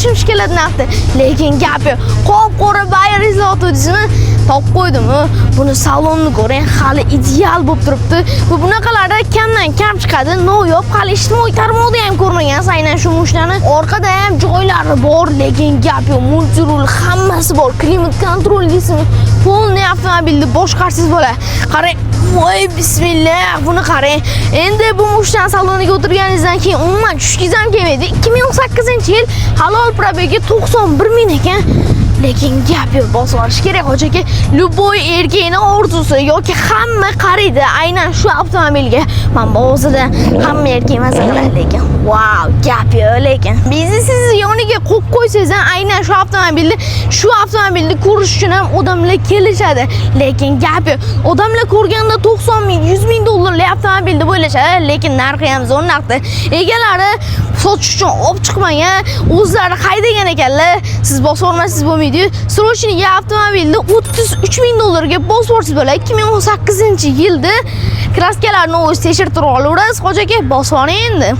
Shimsh keladi narxda. Lekin gap yo'q. Qop-qora байер izlayotgandingizmi? Topib qo'ydim. Buni salonni ko'ring, hali ideal bo'lib turibdi. Bu bunaqalarda kamdan kam chiqadi. Noyob, hali ijtimoiy tarmoqda ham ko'rmagansiz aynan shu mashinani. Orqada ham joylari bor, lekin gap yo'q. Мультируль hammasi bor. Климат-контроль deysizmi? Полный avtomobilni boshqarsiz bo'ladi. Qarang, voy bismillah, buni qarang. Endi bu mashinani saloniga o'tirganingizdan keyin umuman tushgingiz ham kelmaydi. 2018-yil, halol пробег i 91 ming ekan. Lekin gap yo'q, bosib olish kerak, hoji aka. Любой erkakning orzusi yoki hamma qaraydi aynan shu avtomobilga. Man bu o'zida hamma erkak maza qiladi lekin. Vau, gap yo'q lekin. Biznesingizni yoniga qo'yib qo'ysangiz ham aynan shu avtomobilni ko'rish uchun ham odamlar kelishadi. Lekin gap yo'q. Odamlar ko'rganda 90 ming, 100 ming dollarlik avtomobil deb o'ylashadi, lekin narxi ham zo'r narxda. Egalari sotish uchun olib chiqmagan, o'zlari haydagan ekanlar. Siz bosib olmasangiz bo'lmaydi-yu. Срочный avtomobilni 33 ming dollarga bosib olsangiz bo'ladi. 2018-yilda краска larni o'zi tekshirtirib olaverasiz, hoji aka, bosib oling endi.